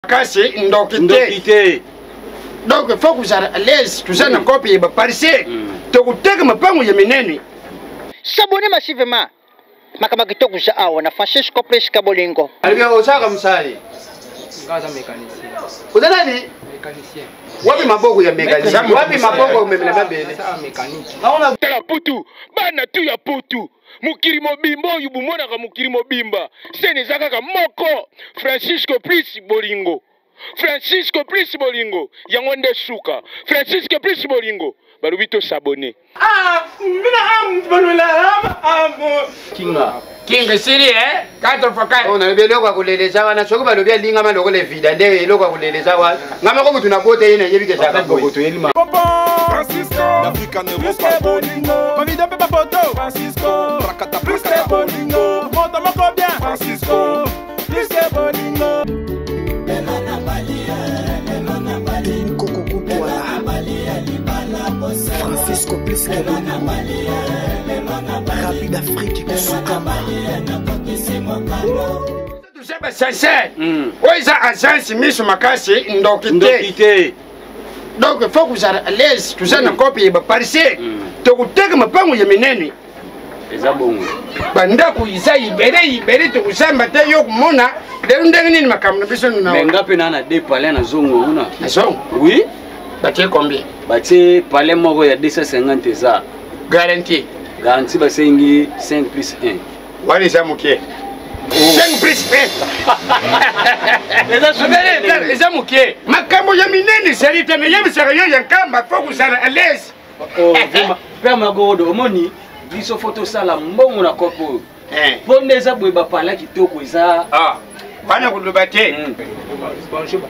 Kasi ndoki te. Donc faut kozala à l'aise, toza na kope ya baparcelle, tokoteka mapango ya minene. S'abonner massivement. Makambo kitoko za awa na Francisco Prisca Bolingo. Alobi osalaka mosali. Nga aza mécanicien. Oza nani? Mécanicien. Wapi maboko ya mécanicien? Wapi maboko ya komemela mabele? Mécanique. Tala putu, bana tu ya putu. Mokili mobimba oyo bomonaka mokili mobimba sene eza kaka moko Francisco plus bolingo Francisco plus bolingo yango nde suka Francisco plus bolingo balobi to s'abonner. Ah, mina am bolola am am. Kinga. Kinga esili eh? 4 fois 4. Oh, nalobi eloko ya kolelesa wana soki balobi alingama lokola evida nde eloko ya kolelesa wana nga moko motu nabota ye nayebi ke ezalaka boye. Francisco, Africa Europa bolingo, Bavideo mpe bafoto Francisco, Prakata plus que bolingo, moto moko bien Francisco, plus que bolingo. Koko Kukwala Francisco plus que bolingo Rapide Afrique kusukama. Toza ba sincère. Oyo eza agence miso makasi ndoki te. Donc faut kozala à l'aise, toza na kope ya baparcelle, tokoteka mapango ya minene. Eza bongo. Bandako eza ibele ibele, tokosamba te yo komona lelo ndenge nini makambo na biso na. Mais nga mpe na na deux palais na zongo kuna. Na zongo? Oui. Batie combien? Batie palais moko ya 250 eza. Garantie. Garantie basengi 5 plus 1. Wana eza moke. 5 plus 1. Eza moke. Makambo ya minene ezali te, nayebisaka yo ya nkamba fo kozala à l'aise. Oh, vraiment. Père Magorodo, omoni biso fo tosala mbongo na kopo oyo. Mpo nde eza boye bapala kitoko eza. Ah, bana koloba te. Bonjour.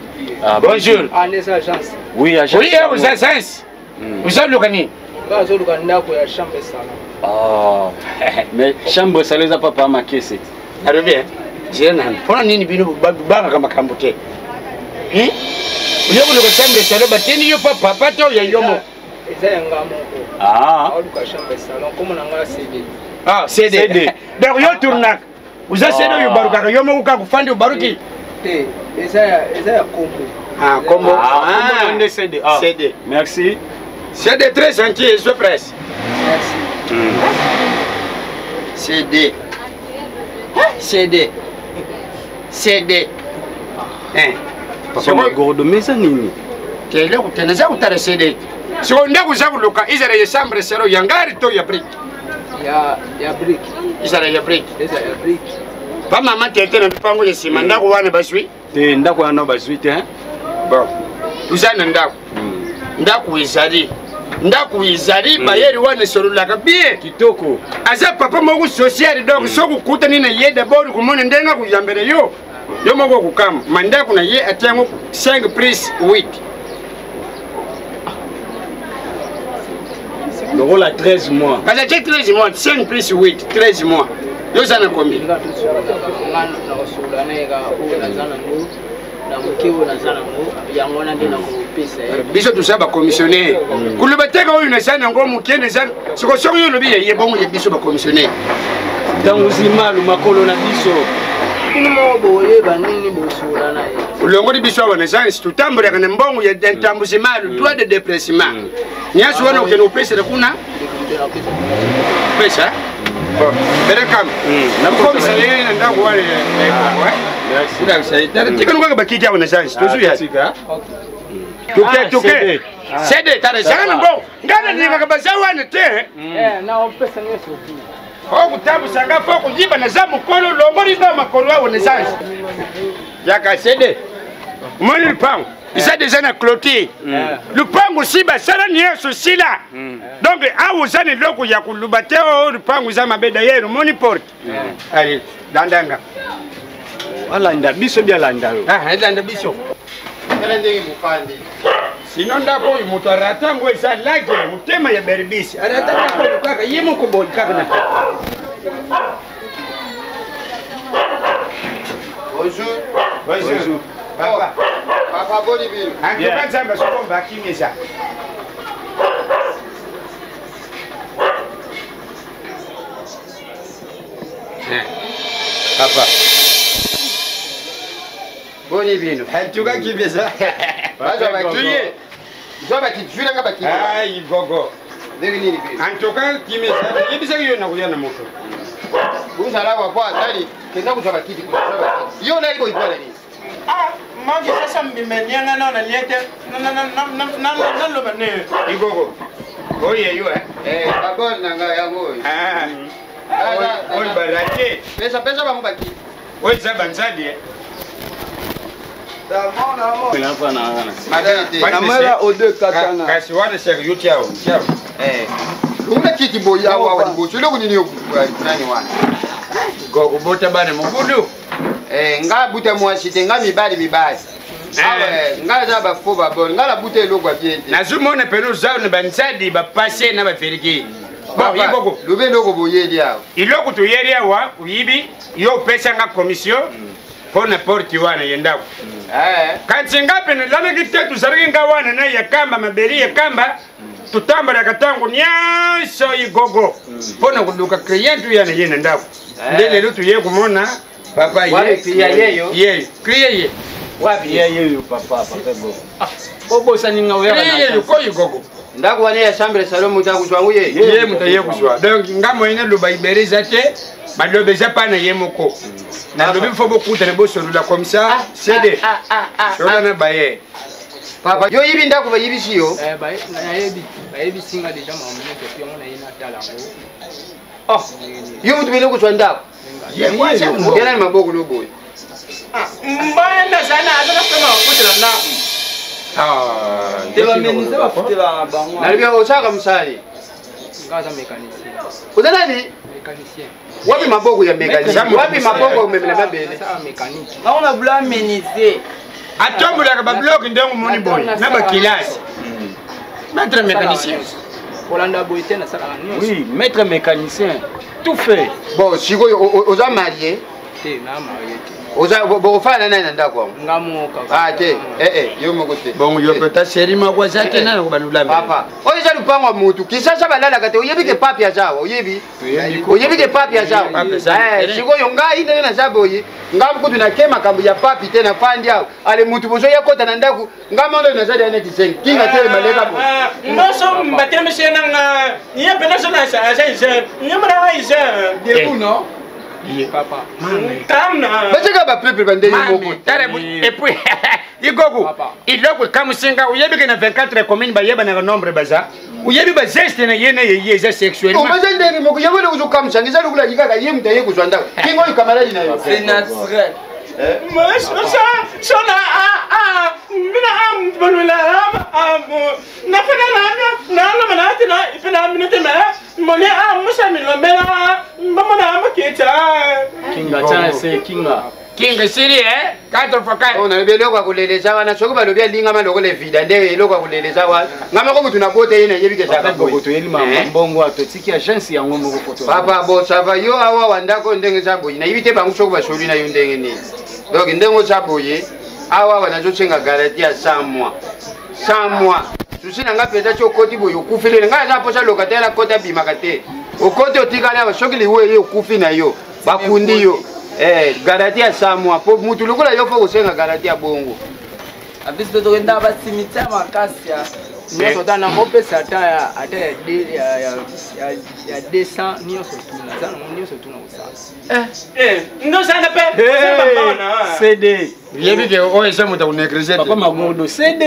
Ah, bonjour. Ah, nde agence. Oui, agence. Oui, oza agence. Ozoluka nini? Nga azoluka ndako ya chambre salon. Ah, mais chambre salon eza papa makese. Nalobi zela nani? Mpona nini bino bobangaka makambo te? Oyo koluka chambre salon batindi yo pa papa to ya yo moko? Eza ya nga moko. Ah. Aluka chambre salon kombo na nga CD. Ah, CD. CD. Donc yo tournaka. Oza CD oyo obalukaka yo moko kaka ofandi obaluki? Te, eza ya kombo. Ah, kombo. Ah, kombo nde CD. Ah. CD. Merci. CD très gentil, je presse. Merci. CD. CD. CD. Hein. Papa Magorodo, mais eza nini? Te eloko te, naza kotala CD. Sikoyo ndako oza koluka ezala ya chambre salon ya ngari to ya brique? Ya brique. Ezala ya brique. Ezala ya brique. Ba mama tete na lupango ya nsima ndako wana bazwi? Te, ndako wana bazwi te. Bon, toza na ndako. Ndako ezali. Ndako ezali bayeri wana esololaka bien. Kitoko. Aza papa moko social donc soki okutani na ye d'abord komona ndenge akoyambela yo. Yo moko okokama. Ma ndako na ye atia yango 5 plus 8. Lokola 13 mois. Kasi atie 13 mois, 5 plus 8, 13 mois. Yo oza na combien? Nga nga nakosolola na ye kaka oyo naza nango na moke oyo naza nango yango wana nde nakopesa ye. Biso toza bacommissionnaire. Koloba teka oyo naza nango moke naza siko soki yo olobi ya ye bongo ya biso bacommissionnaire. Ntango zimalu makolo na biso. Bino moko boyeba nini bosolola na ye. Olongoli biso awa na agence totambolaka na mbongo ya ntambo zimalu droit de déplacement. Nyonso wana okende kopesela kuna. Pesa. Bon, bere kama. Nakomisa ye na ndako wana ya ekongo. Merci. Tika kaka bakiti awa na agence. Tozu ya. Toke toke. CD tala zanga na mbongo. Ngai nalingaka baza wana te. Na opesa nyonso. Fo kotambwisa nga fo koyiba naza mokolo longoli nga makolo awa na agence. Yaka CD. Omoni lupango eza deja na clôture. Lupango si basala nyonso sila. Donc awa oza na eloko ya koluba te oyo lupango eza mabe d'ailleurs omoni porte. Allez, landanga. Alanda biso bi alanda yo. Ah, alanda biso. Tala ndenge mofandi. Sino ndako oyo moto arata yango eza lage motema ya berbisi. Arata ndako oyo kaka ye moko boye kaka na. Bonjour. Bonjour. Papa. Papa boni bino. En tout cas, Nzambe asokomba akimisa. Papa. Boni bino. En tout cas kibeza. Bazwa bakiti. Tuye. Zwa bakiti, zwilanga bakiti. Ai gogo. Ndenge nini bino? En tout cas kimeza. Yebisaki yo na koya na moto. Bozala awa po atali kenda kozwa bakiti kuna zwa bakiti. Yo nali koyibwana nini? Ah, mangi sasa mbimenianga na na liete na na na na na na loba ne. Igogo. Oye yo eh. Eh, babone na ngai yango oyo. Ah. Oyo barate. Pesa pesa bango bakiti. Oyo eza banzadi eh. Namela ode katana. Kasi wana sérieux tiao. Tiao. Eh. Una kiti boyi awa awa liboso eloko nini yo nani wana? Gogo bota bana mobulu. Eh, nga buta mwasi te nga mibali mibali. Awa nga za ba faux babone nga na buta eloko ya bien te. Nazomona pene oza na banzadi bapase na baveriki. Bon, Igogo. Lobe eloko boyeli awa. Eloko toyeli awa oyibi yo opesanga commission mpo na porte wana ye ndako. Kasi nga pene nalalaki te tozalaki nga wana na ya kamba mabeli ya kamba totambolaka ntango nyonso igogo mpo na koluka client oyo na ye na ndako. Nde lelo toye komona papa ye yeyo yeyo client ye wapi yeyo papa papa go obosani nga oya client yeyo ko igogo ndako wana ya chambre salon moto akozwa yango ye ye moto aye kozwa donc nga moye naloba ibere eza te maloba eza mpa na ye moko nalobi fo bokutana bosolola comme ça cd solola na baye papa yo oyibi ndako bayibisi yo nayebi bayebisi nga deja makambo nyonso epi yango naye natala yango. Oh, yo moto bele kozwa ndako yenani maboko no boye Mbaya na sana azana sema kufutela na. Nalobi osalaka mosali. Nga aza mécanicien. Oza nani? Mécanicien. Wapi maboko ya mécanicien? Wapi maboko omemela mabele? Naona bula menuisier. Atombolaka babloke ndenge omoni boye na bakilasi. Maître mécanicien. Kolanda boye te nasalaka nyonso. Oui, maître mécanicien. Tout fait. Bon, sikoyo oza marié? Te, na marié te. Oza bokofala nani na ndako yango? Nga moko kaka. Ah te, eh eh, yo moko te. Bongo yo peta seri moko aza te nani kobalulama. Papa, oyo eza lupango ya motu. Kisasa balalaka te, oyebi ke papi aza awa, oyebi? Oyebi ke papi aza awa? Eh, sikoyo ngai ndenge naza boye, ngai kutu nake makambo ya papi te nafandi awa. Ale motu bozoya kota na ndako, ngai mondo naza deya neti sengi. Kinga te maleka boye. Mboso batelemisi ye nanga ye mpe naso na aza ise ye mona wa ise. Debout non? Papa. Batika ba peuple ba ndenge moko. Tala et puis Igogo, iloko ekamusinga oyebi ke na 24 commune bayebanaka nombre baza. Oyebi ba geste na ye na ye eza sexuellement. Obaza ndenge moko yango eloko ozokamwisa eza lokola kaka ye moto aye kozwa ndako. Kingo oyo camarade na yo. C'est naturel. Sona a mina a bolula a na fana na na na na na na na minute me mole a musa milomela mbamona maketa. Kinga chance kinga. Kinga sili eh 4 fois 4. Oh nalobi eloko ya kolelesa wana soki balobi alingama lokola evida nde eloko ya kolelesa wana nga moko motu nabota ye nayebi ke ezalaka boye. Toyeli mama mbongo atotiki agence yango moko foto. Papa bo ça va yo awa wa ndako ndenge eza boye nayebi te bango soki basoli na yo ndenge nini donc ndenge oza boye awa awa nazosenga garantie ya 100 mois 100 mois susi na nga mpenza ti okoti boye okufeli ngai aza mposa locataire akoti abimaka te okoti otikali awa soki liwa eye okufi na yo bakundi yo eh, garantie ya 100 mois po mutu lokola yo fo kosenga garantie ya bongo. Biso tokenda ba cimetière makasi ya. Nyonso ata nakopesa ata ya ata ya ya 200 nyonso tu naza nango nyonso tu nakosala. Eh, ndosana pe CD. Yebi ke oyo eza moto akonéglige Papa Magordo CD.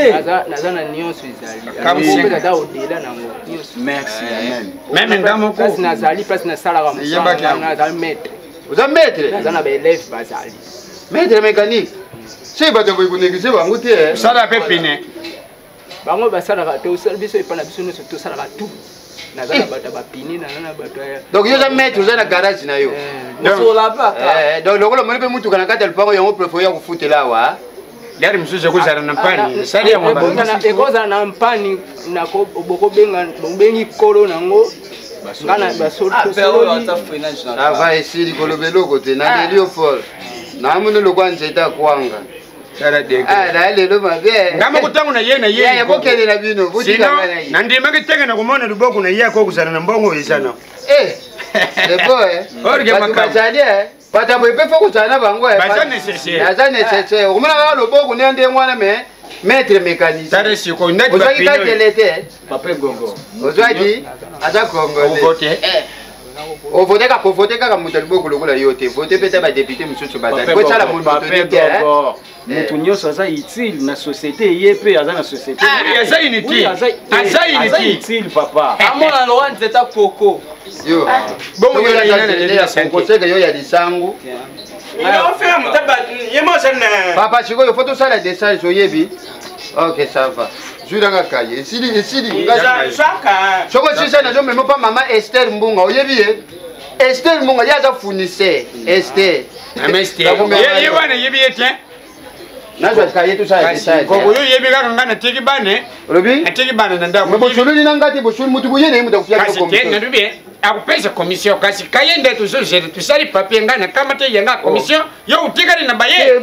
Naza na nyonso ezali. Nakopesa ata odela nango nyonso. Merci amen. Meme nga moko. Place nazali place nasalaka mosala nazali maître. Oza maître? Naza na baélève bazali. Maître mécanique. Se bato boye konéglige bango te. Sala pe pine. Bango basalaka te biso epai na biso nyonso tosalaka tout. Naza na bato ya bapine naza na bato ya donc yo oza maître oza na garage na yo. Donc lokola omoni mpe mutuka na kati ya lupango yango prefo ya kofutela awa. Lere mosusu ekozala na mpani esali yango ekozala na mpani bokobenga bobengi kolo nango nga na basololi. Ava esili koloba eloko te naleli yo fort namoni lokwa nzete akwanga. Na lelo mabe nga moko ntango na ye na ye bokende na bino botikanga na ye nandimaki tenge na komona loboko na ye akokozala na mbongo oyo eza na c'est bon. Bato bazali. Bato boye mpe fo kozala na bango. Baza nécessaire. Aza nécessaire. Okomona kaka loboko nde ndenge wana, mais maître mécanicien. Tala sikoyo ndeti Ozwaki bapine oyo. katele te. Papa Egogo. Ozwaki aza congolais. Ovote. Ovote kaka, kovote kaka moto ya liboko lokola yo te. Vote mpe ta badéputé mosusu bazali kosala monotoni te. Moto nyonso aza utile na société, ye mpe aza na société. Oui, aza inutile. Oui, Aza inutile. Utile, papa. Amona lowa nzeta koko. Yo. Bongo yo Soki na oza nzete ya koko, yo ya lisangu. Papa, sikoyo fo tosala décharge, oyebi. Ok, ça va, zwilanga kaye, esili, esili. Soko sisa, nazomema mpa mama Ester Mbunga. Oyebi ye, Ester Mbunga, ye aza fournisseur, Ester. Ye wana yebi ye te. Nazwa kaye, tosala décharge. Koko, yo yebi kaka ngai natiki bana. Olobi? Natiki bana na ndako. Me bosololi na nga te, bosoli mutu boye na ye, mutu akufia. Kasi te, nalobi ye akopesa commission, kasi kaye nde tozozela, tosali papier, ngai nakama te yenga commission, yo otikali na baye.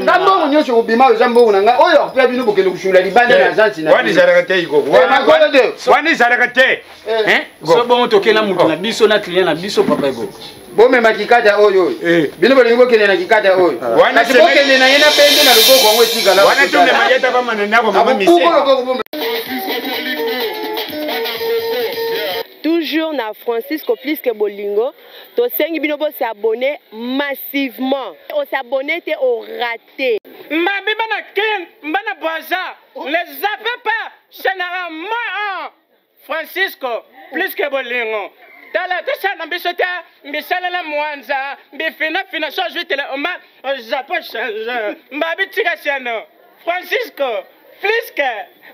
Nga mbongo nyonso kobima oyo eza mbongo na ngai oyo akupia bino, bokende kosula libanda na agence na Wana ezalaka te, Ikoko. Makolo te. Wana ezalaka te. So bongo tokei na moto na biso, na client na biso, papa Ebogo. Bomema kikata oyo oyo bino bolingi bokende na kikata oyo. Wana Kasi bokende na ye na pende na loboko yango etikala. Wana tumema ye tabama na ndako mama mise. Akubuka loboko bombe. Toujours na Francisco Plus que Bolingo, tosengi bino bos'abonner massivement. Os'abonner te, oraté. Mbabi bana Kin, bana Brazza, ne zappez pas, c'est moi, Francisco, plus que bolingo. Tala tosala biso te bisalela mwanza bifinafina so ozwi tele oma zapo change mbabi tika siano Francisco plus que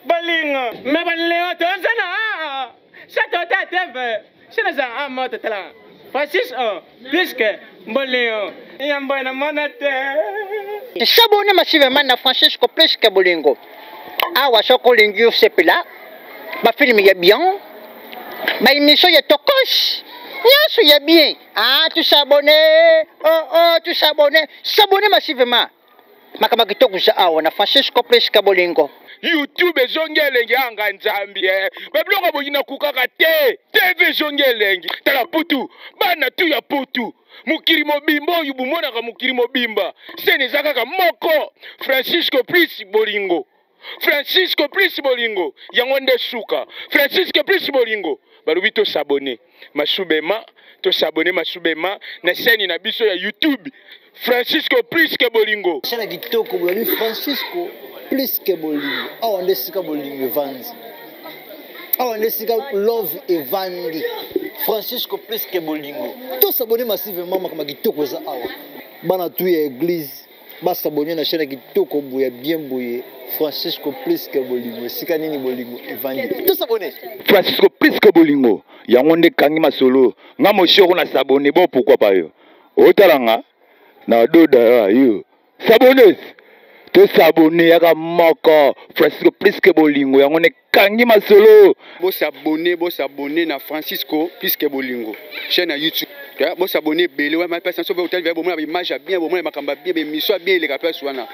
bolingo me bolingo toza na sa tota teve sinaza amoto. Tala Francisco plus que bolingo yambo na mona te. S'abonner massivement na Francisco Plus que Bolingo. Awa soki olingi osepela, bafilms ya bien, baémission ya tokos nyonso ya bien, ah, tos'abonner, oh, oh, tos'abonner, s'abonner massivement. Makambo kitoko za awa na Francisco Plus que Bolingo. YouTube ezongi elengi anga nzambi eh. Babiloko boyina kukaka te, TV ezongi elengi. Tala putu bana tu ya putu, mokili mobimba oyo bumonaka, mokili mobimba sene eza kaka moko, Francisco Plus Bolingo. Francisco Plus Bolingo yango nde suka. Francisco Plus Bolingo balobi tos'abonner masubema, tos'abonner masubema na chaîne na biso ya YouTube, Francisco Plus que Bolingo. Chaîne ya kitoko bolobi Francisco Plus que Bolingo. Awa nde esika bolingo evandi, awa nde esika love evandi. Francisco Plus que Bolingo, tos'abonner massivement. Makambo ya kitoko eza awa. Bana tu ya église bas'abonner na chaîne ya kitoko boye ya bien boye, Francisco Plus que Bolingo. Esika nini bolingo evandi? Tos'abonner. Francisco Plus que Bolingo yango nde kangi masolo. Nga moshoko na s'abonner bo, pourquoi pas yo otala nga na doda yo s'abonner. Tos'abonner yaka moko, Francisco Plus que Bolingo yango nde kangi masolo. Bos'abonner, bos'abonner na Francisco Plus que Bolingo, chaîne ya YouTube. Bos'abonner ebele wana, mpasi so otali, bomona baimage ya bien, bomona makambo ya bien, baémission ya bien eleka place wana.